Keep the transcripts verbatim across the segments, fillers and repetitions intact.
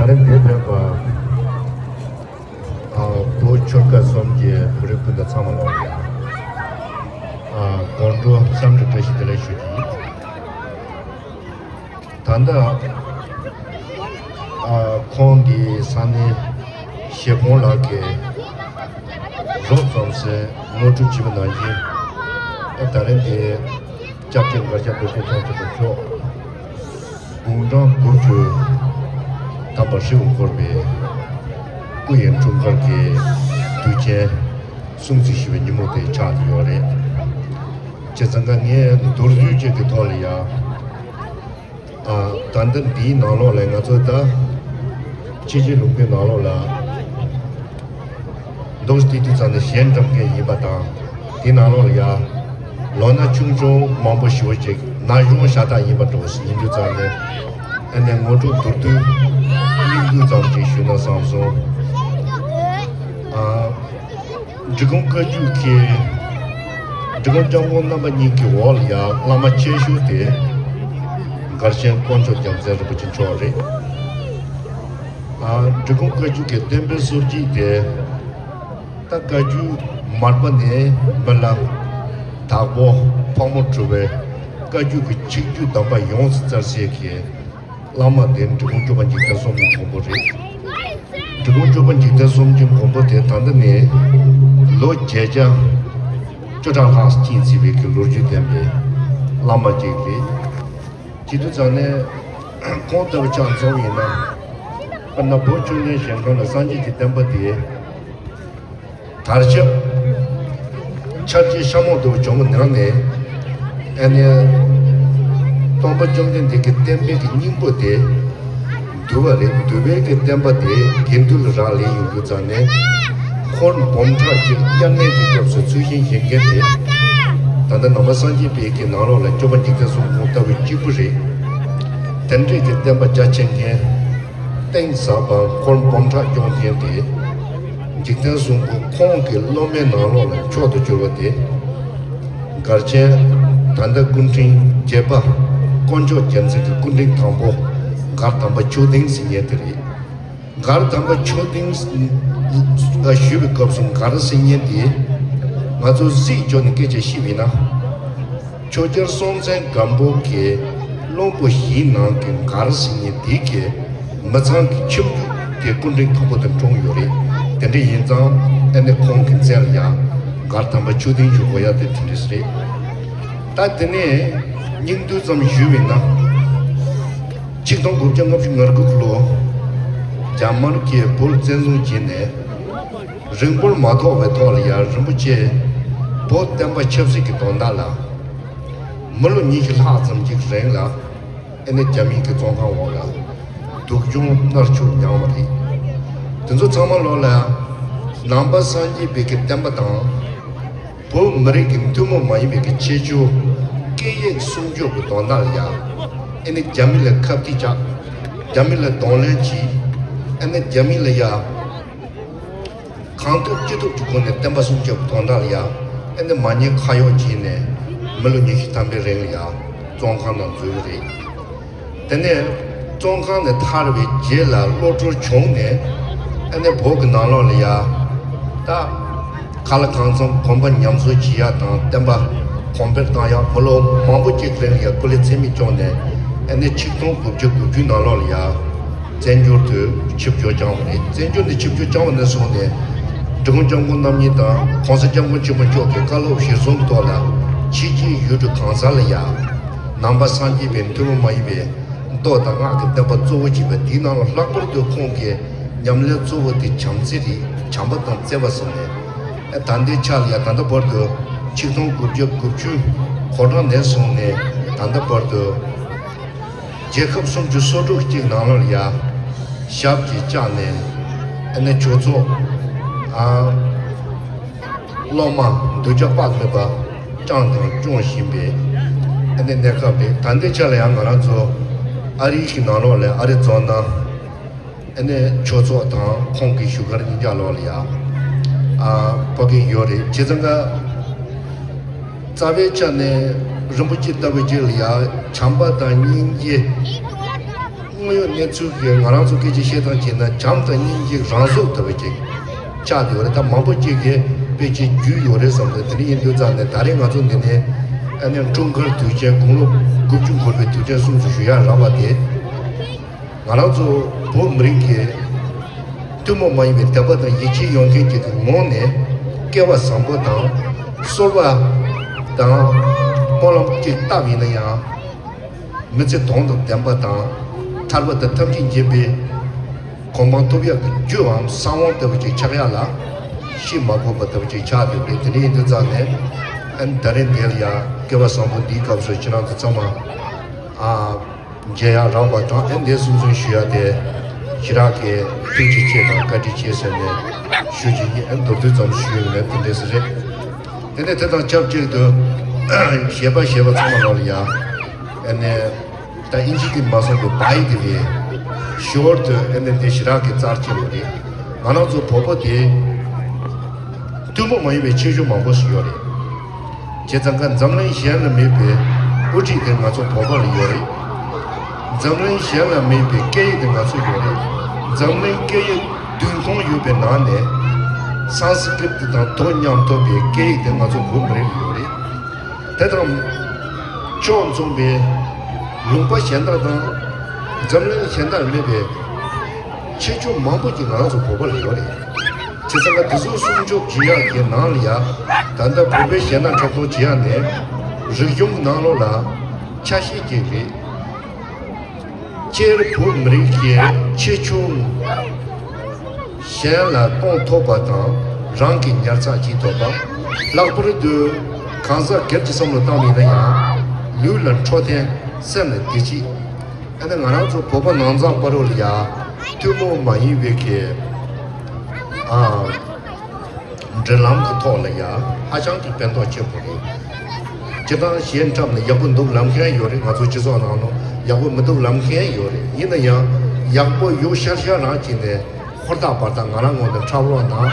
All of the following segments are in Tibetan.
ད་རེས་འདིར་ཕེབས་པ། ཨ། བོད་ཆོལ་ཁ་གསུམ་གྱི་བོད་རིགས་སྤུན་ཟླ་ཚང་མ་ལ། ཨ། དགོང་དྲོ་འཚམས་འདྲི་བཀྲ་ཤིས་བདེ་ལེགས་ཞུ་རྒྱུ་ཡིན། ད་ལྟ། ཨ། ཁོང་གི་ས་གནས་ཞེ་ཕུང་ལགས་ཀྱིས་རོབ་ཙམ་ཞིག་ངོ་སྤྲོད་བྱས་པ་ནང་བཞིན། ཨ། ད་རེས་འདིར་སྐྱབས་རྗེ་མགར་བྱམས་རྡོ་རྗེ་འཆང་ཆེན་པོ་མཆོག་དགུང་གྲངས་དགུ་བཅུ་ཐམ་པ་ཧྲིལ་བོར་བའི་སྐུ་ཡི་འཁྲུངས་སྐར་གྱི་དུས་ཆེན་སྲུང་བརྩི་ཞུ་བའི་ཉིན་མོ་དེ་ཆགས་ཀྱི་ཡོད་རེད། བྱས་ཙང་ངས་མདོར་བསྡུས་ཅིག་གི་ཐོག་ལ་ཡ། ཨ། ད་ལྟ་འདིའི་ནང་ལོགས་ལ་ང་ཚོ་ད་ཕྱི་རྒྱལ་ལུང་པའི་ནང་ལོགས་ལ། འདུག་སྟེ་དུས་ཙམ་ནས་གཞས་འཁྲབ་མཁན་ཡིན་པ་དང་། དེའི་ནང་ལོགས་ལ་ཡ། ལོ་ན་ཆུང་ཆུང་མང་པོ་ཞེ་པོ་ཅིག་ན་གཞོན་ཤ་སྟག་ཡིན་པ་འདྲ་བོ་ཞིག་ཡིན་དུས་ཙམ་ནས། ཨ་ནི་ངོ་སྤྲོད་མདོར་བསྡུས་སྙིང་བསྡུས་ཙམ་ཅིག་ཞུས་ན་བསམ་སོང་། ཨ། འབྲི་གུང་བཀའ་བརྒྱུད་ཀྱི། འབྲི་གུང་སྐྱབས་མགོན་རྣམ་པ་གཉིས་ཀྱི་འོག་ལ་ཡ་བླ་མ་ཆེ་ཤོས་དེ་མགར་ཆེན་དཀོན་མཆོག་རྒྱལ་མཚན་རིན་པོ་ཆེ་མཆོག་རེད། ཨ། འབྲི་གུང་བཀའ་བརྒྱུད་ཀྱི་བསྟན་པའི་སྲོལ་འབྱེད་དེ། ད་བཀའ་བརྒྱུད་མར་པ་ནས་མི་ལ་དྭགས་པོ་ཕག་མོ་གྲུ་པའི་བཀའ་བརྒྱུད་ཀྱི་ཆིག་བརྒྱུད་གདམས་པ་ཡོངས་སུ་རྩལ་སའི་གི་བླ་མ་དེ་འབྲི་གུང་སྐྱོབ་པ་འཇིག་རྟེན་གསུམ་གྱི་མགོན་པོ་རེད། འབྲི་གུང་སྐྱོབ་པ་འཇིག་རྟེན་གསུམ་གྱི་མགོན་པོ་དེ་ད་ལྟ་ནས་ལོ་བརྒྱད་བརྒྱ་བཅུ་ཕྲག་ལྷག་ཕྱིན་ཚེ་བའི་གི་ལོ་རྒྱུས་ལྡན་པའི་བླ་མ་ཅིག་རེད། བྱེད་དུས་ཙང་ནས་ཁོང་ལྟ་བུ་ཆགས་འཛོམས་ཡིན་ན། དཔེར་ན་བོད་ཆོས་ལྡན་ཞིང་ཁམས་ལ་སངས་རྒྱས་ཀྱི་བསྟན་པ་དེ། དར་ཁྱབ་ཆར་གྱི་ཤ་མོག་ལྟ་བུ་བྱུང་བའི་ནང་ནས། ཨ་ནི། སྟོན་པ་བཅོམ་ལྡན་འདས་ཀྱི་བསྟན་པའི་གི་སྙིང་པོ་དེ། འདུལ་བ་རེད། འདུལ་བའི་གི་བསྟན་པ་དེ་དགེ་འདུན་ལ་རག་ལས་ཡོང་རྒྱུ་ཙང་ནས། འཁོར་འབུམ་ཕྲག་གཅིག་དབྱར་གནས་ཀྱི་སྐབས་སུ་ཚུལ་ཤིང་བཞེངས་མཁན་དེ། ད་ལྟ་ནང་པ་སངས་རྒྱས་པའི་གི་ནང་ལོགས་ལ་སྐྱོབ་པ་འཇིག་རྟེན་གསུམ་མགོན་ལྟ་བུ་གཅིག་པུ་རེད། དེ་འདྲའི་གི་བསྟན་པ་རྒྱ་ཆེན་མཁན། གཏིང་ཟབ་པ་འཁོར་འབུམ་ཕྲག་སྐྱོང་མཁན་དེ། འཇིག་རྟེན་གསུམ་མགོན་ཁོང་གི་སློབ་མའི་ནང་ལོགས་ལ་མཆོག་ཏུ་གྱུར་བ་དེ། མགར་ཆེན་ད་ལྟ་སྐུ་ཕྲེང་བརྒྱད་པ་དཀོན་མཆོག་རྒྱལ་མཚན་གྱི་སྐུ་ཕྲེང་དང་པོ་མགར་དམ་པ་ཆོས་སྡིངས་ཟེར་མཁན་དེ་རེད། མགར་དམ་པ་ཆོས་སྡིངས་ཞུས་པའི་སྐབས་སུ་མགར་ཟེར་མཁན་དེ། ང་ཚོ་གཟིགས་ཕྱོགས་ནས་སྐད་ཆ་བཤད་པ་ཡིན་ན། ཆོས་རྒྱལ་སྲོང་བཙན་སྒམ་པོ་གི་བློན་པོ་བཞིའི་ནང་གི་མགར་ཟེར་མཁན་དེ་གི་མི་ཚང་གི་ཁྱིམ་རྒྱུད་དེ་སྐུ་ཕྲེང་དང་པོ་དེ་འཁྲུངས་ཡོད་རེད། དེ་འདྲ་ཡིན་ཙང་ཨ་ནི་ཁོང་གི་མཚན་ལ་ཡང་མགར་དམ་པ་ཆོས་སྡིངས་ཞུ་དགོས་ཡ་དེ་དེ་འདྲ་རེད། ད་དེ་ནས་སྙིང་བསྡུས་ཙམ་ཞུས་པ་ཡིན་ན། ཆིག་སྟོང་དགུ་བརྒྱ་ལྔ་བཅུ་ང་དགུ་ལོ་རྒྱ་དམར་གྱིས་བོད་བཙན་བཟུང་བྱས་ནས། རིང་པོར་མ་ཐོགས་པའི་ཐོག་ལ་ཡང་རིན་པོ་ཆེ་བོད་བསྟན་པ་ཆབ་སྲིད་ཀྱི་དོན་དག་ལ་མི་ལོ་ཉི་ཤུ་ལྷག་ཙམ་ཅིག་རིང་ལ་ཨ་ནི་རྒྱ་མིའི་གི་བཙོན་ཁང་འོག་ལ་སྡུག་སྦྱོང་མནར་གཅོད་མྱངས་པ་རེད། དེ་ཚོ་ཚང་མ་ལོག་ལ་ནང་པ་སངས་རྒྱས་པའི་གི་བསྟན་པ་དང་། བོད་མི་རིགས་ཀྱི་ཐུན་མོང་མ་ཡིན་པའི་གི་ཁྱད་ཆོས་སྐད་ཡིག་སྲུང་སྐྱོབ་ཀྱི་དོན་དག་ལ་ཡང་ཨ་ནི་རྒྱ་མི་ལ་ཁ་གཏད་བཅག་རྒྱ་མི་ལ་གདོང་ལེན་གྱིས་ཨ་ནི་རྒྱ་མི་ལ་ཡང་གང་ཐུབ་ཅི་ཐུབ་ཀྱི་སྒོ་ནས་བསྟན་པ་སྲུང་སྐྱོབ་ཀྱི་དོན་དག་ལ་ཡང་ཨ་ནི་མ་ཉེས་ཁ་གཡོགས་བྱས་ནས་མི་ལོ་ཉི་ཤུ་ཐམ་པའི་རིང་ལ་ཡང་བཙོན་ཁང་ནང་འཛུལ་བ་རེད། དེ་ནས་བཙོན་ཁང་ནས་ཐར་བའི་རྗེས་ལ་གློད་གྲོལ་བྱུང་ནས་ཨ་ནི་བོད་ཀྱི་ནང་ལོགས་ལ་ཡ་ད་ག་ལ་གང་འཚམ་གོམ་པ་ཉམས་གསོ་བྱེད་ཡ་དང་བསྟན་པ་གོང་འཕེལ་བཏང་ཡ་མི་ལོ་མང་པོ་ཅིག་རིང་ལ་ཡ་སྐུ་ལས་ཚད་མེད་བསྐྱོན་ནས་ཨ་ནི་ཆིག་སྟོང་དགུ་བརྒྱ་དགུ་བཅུ་ནང་ལོགས་ལ་ཡ་བཙན་བྱོལ་དུ་ཆིབས་བསྒྱུར་བསྐྱངས་པ་རེད། བཙན་བྱོལ་ནས་ཆིབས་བསྒྱུར་བསྐྱངས་པ་ནས་བཟུང་ནས་འབྲི་གུང་སྐྱབས་མགོན་རྣམ་གཉིས་དང་གོང་ས་སྐྱབས་མགོན་ཆེན་པོ་མཆོག་གི་བཀའ་སློབ་གཞིར་བཟུང་གི་ཐོག་ལ་ཕྱི་རྒྱལ་ཡུལ་གྲུ་གང་ས་ལ་ཡ། ནང་པ་སངས་རྒྱས་པའི་ཐུན་མོང་མ་ཡིན་པའི་མདོ་དང་སྔགས་ཀྱི་བསྟན་པ་གཙོ་བོ་བྱས་པ་འདིའི་ནང་ལ་ལྷག་པར་དུ་ཁོང་གི་ཉམས་ལེན་གཙོ་བོ་དེ་བྱམས་བརྩེ་རེད། བྱམས་པ་དང་བརྩེ་བ་ཟེར་ནས་ད་ལྟའི་ཆ་ལ་ཡ་ད་ལྟ་བར་དུ་ཆིག་སྟོང་དགུ་བརྒྱ་དགུ་བཅུ་གོ་གྲངས་ནས་བཟུང་ནས་ད་ལྟ་བར་དུ་རྒྱལ་ཁབ་སུམ་ཅུ་སོ་དྲུག་ཅིག་ནང་ལ་ཡ་ཞབས་ཀྱིས་བཅགས་ནས་ཨ་ནི་ཆོས་ཚོགས་ཨ། སློབ་མ་གདུལ་བྱ་དཔག་མེད་པ་བསྐྱངས་དང་སྐྱོང་བཞིན་པའི་ཨ་ནི་གནས་སྐབས་རེད། ད་ལྟའི་ཆ་ལ་ཡང་ང་རང་ཚོ་ཨ་རི་གི་ནང་ལོགས་ལ་ཨ་རི་རྫོང་ནང་ཨ་ནི་ཆོས་ཚོགས་དང་ཁོང་གི་བཞུགས་སྒར་གཉིས་ཀ་ལོགས་ལ་ཡང་ཨ་ཕ་གི་ཡོད་རེད། བྱས་ཙང་ཀ་རྩ་བའི་ཆ་ནས་རིན་པོ་ཆེ་ལྟ་བུ་ཅིག་ལ་ཡང་བྱམས་པ་དང་སྙིང་རྗེ། དངོས་ཡོད་གནས་ཚུལ་གྱི་ང་རང་ཚོ་སྐད་ཆ་བཤད་སྟངས་བྱས་ན་བྱམས་དང་སྙིང་རྗེ་རང་གཟུགས་ལྟ་བུ་ཅིག་ཆགས་ཡོད་རེད། ད་མང་པོ་ཅིག་གིས་དཔེ་ཅིག་རྒྱུས་ཡོད་རེད་བསམ་འདུག་དེ་འདྲ་ཡིན་དུས་ཙང་ནས་ད་རེས་ང་ཚོ་འདི་ནས་ཨ་ནི་འཁྲུངས་སྐར་དུས་ཆེན་དགུང་ལོ་དགུ་བཅུ་འཁོར་བའི་དུས་དྲན་སྲུང་བརྩི་ཞུ་ཡག་རག་པ་དེ། ང་རང་ཚོ་བོད་མི་རིགས་ཀྱི་ཐུན་མོང་མ་ཡིན་པའི་དད་པ་དང་ཡིད་ཆེས་ཡོད་མཁན་ཅིག་གི་ངོས་ནས་སྐལ་བ་བཟང་པོ་དང་གསོལ་བ་དང་སྨོན་ལམ་ཅིག་བཏབ་ཡིན་ན་ཡང་། མི་ཚེ་དོན་དང་ལྡན་པ་དང་ཐར་པ་དང་ཐམས་ཅད་མཁྱེན་པའི་གོ་འཕང་ཐོབ་ཡག་གི་རྒྱུའམ་གསང་བ་ལྟ་བུ་ཅིག་ཆགས་ཡག་ལ་ཤི་མ་དགོས་པ་ལྟ་བུ་ཅིག་ཆགས་ཡོད་པས། དེ་འདྲ་ཡིན་དུས་ཙང་ནས་ཨ་ནི་ད་རེས་འདིར་ཡང་སྐལ་བ་བཟང་པོ་འདིའི་སྐབས་སུ་ཁྱེད་རང་ཚོ་ཚང་མ་ཨ། མཇལ་ཡག་རག་པ་དང་ཨེ་འདས་སུམ་ཚོན་ཞུ་ཡག་དེ་ཞེ་དྲག་གི་ཐུགས་རྗེ་ཆེ་དང་བཀའ་དྲིན་ཆེ་ཟེར་ནས་ཞུ་རྒྱུ་ཡིན། ཨེ་མདོར་བསྡུས་ཙམ་ཞུས་ཡོད་ནས་དེ་འདྲས་རེད། དེ་ནས་དེ་དང་ཆབས་ཅིག་ཏུ་གཞས་པ་གཞས་པ་ཚང་མ་ལ་ཡ་ཨེ་ནས་ད་ཨིན་ཇི་གི་མ་སོང་བའི་བྷའི་དེ་རེད། ཞོར་དུ་ཨེ་ནས་དེ་ཞེ་དྲག་གི་རྩར་ཆེ་བ་རེད། ང་རང་ཚོ་བོད་པ་དེ་ཐུན་མོང་མ་ཡིན་པའི་ཁྱད་ཆོས་མང་པོ་ཞིག་ཡོད་རེད། བྱས་ཙང་ཀ་འཛམ་གླིང་གཞན་ལ་མེད་པའི་དབུ་ཁྲིད་དེ་ང་ཚོ་བོད་པ་ལ་ཡོད་རེད། འཛམ་གླིང་གཞན་ལ་མེད་པའི་སྐད་ཡིག་དེ་ང་ཚོ་ཡོད་རེད། འཛམ་གླིང་སྐད་ཡིག་བདུན་སྟོང་ཡོད་པའི་ནང་ནས་སཾ་སྐྲྀ་ཏ་དང་དོ་མཉམ་ཐོབ་པའི་སྐད་ཡིག་དེ་ང་ཚོ་བོད་མི་རིགས་ལ་ཡོད་རེད། དེ་དང་ཕྱོགས་མཚུངས་པའི་ལུང་པ་གཞན་དག་དང་འཛམ་གླིང་གཞན་དག་ལ་མེད་པའི་ཁྱད་ཆོས་མང་པོ་ཅིག་ང་རང་ཚོ་བོད་པ་ལ་ཡོད་རེད། བྱས་ཙང་ཀ་དེ་ཚོ་སྲུང་སྐྱོབ་བྱེད་ཡག་གི་ནང་ལ་ཡ། ད་ལྟ་བོད་པའི་གཞས་སྣ་འཁྲབ་སྟོན་བྱེད་ཡག་ནས་རིག་གཞུང་གི་ནང་ལོགས་ལ་ཆ་ཤས་ཅིག་རེད། སྤྱིར་བོད་མི་རིགས་ཀྱི་ཁྱད་ཆོས་གཞན་ལ་གཏོང་ཐུབ་པ་དང་རང་གི་ཉར་ཚགས་བྱེད་ཐུབ་པ། ལྷག་པར་དུ་གང་ཟག་སྒེར་གྱི་བསམ་བློ་བཏང་བ་ཡིན་ན་ཡང་ལུས་ལ་འཕྲོད་བསྟེན་སེམས་ལ་བདེ་སྐྱིད། ཨ་ནི་ང་རང་ཚོ་བོད་པ་ནང་ཚང་བར་ལ་ཡ་ཐུན་མོང་མ་ཡིན་པའི་གི་ཨ་འབྲེལ་ལམ་གྱི་ཐོག་ལ་ཡ་ཧ་ཅང་གི་ཕན་ཐོགས་ཆེན་པོ་རེད། སྤྱིར་བཏང་གཞན་འཁྲབ་ནས་ཡག་པོ་འདུག་ལབ་མཁན་ཡོད་རེད། ང་ཚོ་སྤྱི་ཚོགས་ནང་ལ་ཡག་པོ་མི་འདུག་ལབ་མཁན་ཡོད་རེད། ཡིན་ན་ཡང་ཡག་པོ་ཡོད་ཤར་ཤར་རང་བྱས་ནས་ཧོར་ཐག་བར་ཐག་ང་རང་ངོས་ནས་འཁྲབ་རོགས་གནང་།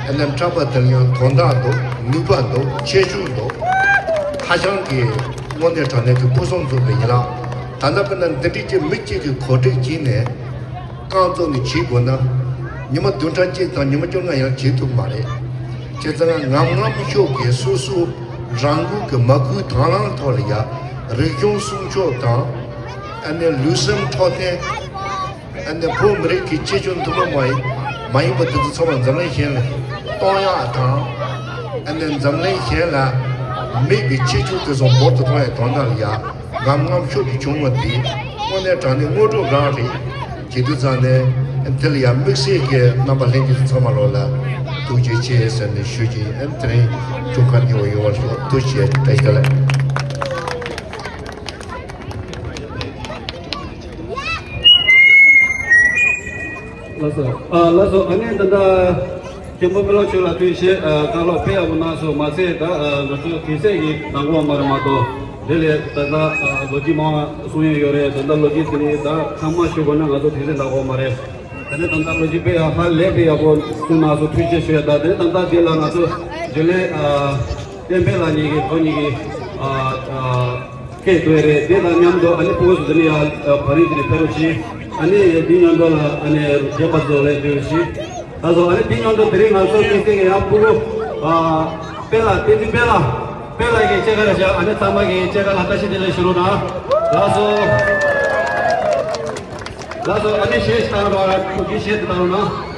ཨ་ནི་འཁྲབ་པ་དེར་ཡང་དོན་དག་འདུག་ནུས་པ་འདུག་ཁྱད་ཆོས་འདུག་ཧ་ཅང་གི་དངོས་གནས་དྲང་གནས་ཀྱི་ཕུན་སུམ་ཚོགས་པའི་ཡན་ལག་ད་ལྟ་དཔེར་ན་འདི་འདྲའི་ཅིག་མི་གཅིག་གིས་གོ་སྒྲིག་བྱས་ནས་རྐང་བཙུགས་ནས་བྱེད་དགོས་ན། ཉི་མ་བདུན་ཕྲག་གཅིག་དང་ཉི་མ་བཅོ་ལྔ་ཡང་བྱེད་ཐུབ་མ་རེད། བྱས་ཙང་ངམ་ངམ་ཤུགས་ཀྱིས་སོ་སོ་རང་འགུལ་གྱིས་མ་སྐུལ་དང་བླངས་ཐོག་ལ་ཡ་རིག་གཞུང་སྲུང་སྐྱོབ་དང་། ཨ་ནི་ལུས་སེམས་འཕྲོད་བསྟེན། ཨ་ནི་བོད་མི་རིགས་ཀྱི་ཁྱད་ཆོས་ཐུན་མོང་མ་ཡིན་མ་ཡིན་པ་དེ་ཚོ་ཚང་མ་འཛམ་གླིང་གཞན་ལ་གཏོང་ཡག་དང་། ཨ་ནི་འཛམ་གླིང་གཞན་ལ་མིག་གི་ཁྱད་ཆོས་དེ་ཚོ་འབུར་དུ་གཏོང་ཡག་དོན་དག་ལ་ཡ་ངམ་ངམ་ཤུགས་ཀྱིས་བྱུང་བ་དེ་དངོས་གནས་དྲང་གནས་དངོས་གྲུབ་རང་རེད། བྱེད་དུས་ཙང་ནས་དེ་ལ་ཡང་དམིགས་བསལ་གྱི་རྣམ་པ་ལྷན་རྒྱས་ཚོ་ཚང་མ་ལོག་ལ་ཐུགས་རྗེ་ཆེ་ཟེར་ནས་ཞུ་གི་ཡིན། དེ་རིང་ཁྱུང་དཀར་སྙིང་པོ་ཡོང་བར་ཤོག་ཐུགས་རྗེ་ཆེ། བཀྲ་ཤིས་བདེ་ལེགས། ལགས་སོ། ཨ་ལགས་སོ། ཨ་ནི་ད་ལྟ་མཁན་པོ་སྨོན་ལམ་ཆོས་ལགས་ཐུགས་རྗེ་ཆེ། ཨ་བཀའ་སློབ་དཔེ་ཡག་པོ་གནང་སོང་། མ་ཚད་ད་ཨ་ང་ཚོ་དུས་ཚོད་ཀྱི་དང་པོ་མ་རེད་མ་གཏོགས་དེ་ལས་ད་ལྟ་ཨ་ལོ་རྒྱུས་མང་བ་གསུང་ཡས་ཡོད་རེད། ད་ལྟ་ལོ་རྒྱུས་དེ་ནི་ད་ཚང་མ་ཞུ་དགོས་ན་ང་ཚོ་དུས་ཚོད་འདང་དགོས་མ་རེད། དེ་ནས་ད་ལྟ་ལོ་རྒྱུས་དཔེ་ཡག་ཧ་ལས་དཔེ་ཡག་པོ་གསུང་གནང་སོང་། ཐུགས་རྗེ་ཆེ་ཞུ་ཡ། ད་དེ་ནས་ད་ལྟ་འདི་ལ་ང་ཚོ་རྒྱུན་ལས་ཨ་བསྟན་འཕེལ་ལགས་གཉིས་ཀྱིས་ཁོ་གཉིས་ཀྱིས་ཨ་ཨ། སྐད་བཏོན་རེད། དེ་དང་མཉམ་དུ་ཨ་ནི་ཕྲུ་གུ་ཚོ་དེ་ནས་ཡར་བར་རིང་དེ་ནས་ཕེབས་རོགས་གྱིས། ཨ་ནི་དེ་མཉམ་དུ་ལ་ཨ་ནི་རྒན་པ་ཚོ་ལ་ཕེབས་རོགས་གྱིས། ད་སོ་ཨ་ནི་དེ་མཉམ་དུ་དེ་རིང་ང་ཚོ་དམིགས་བསལ་གྱི་ཡང་ཕྲུ་གུ་ཨ་དཔལ་ལགས། བསྟན་འཛིན་དཔལ་ལགས། དཔལ་ལགས་ཀྱིས་སྐྱེས་སྐར་བཞག་ཨ་ནི་ཚང་མ་གིས་སྐྱེས་སྐར་ལ་བཀྲ་ཤིས་བདེ་ལེགས་ཞུ་རོགས་གནང་། ལགས་སོ། ལགས་སོ། ཨ་ནི་གཞས་ཤིག་བཏང་རོགས། ཕྲུ་གུ་གཞས་དེ་བཏང་རོགས་གནང་།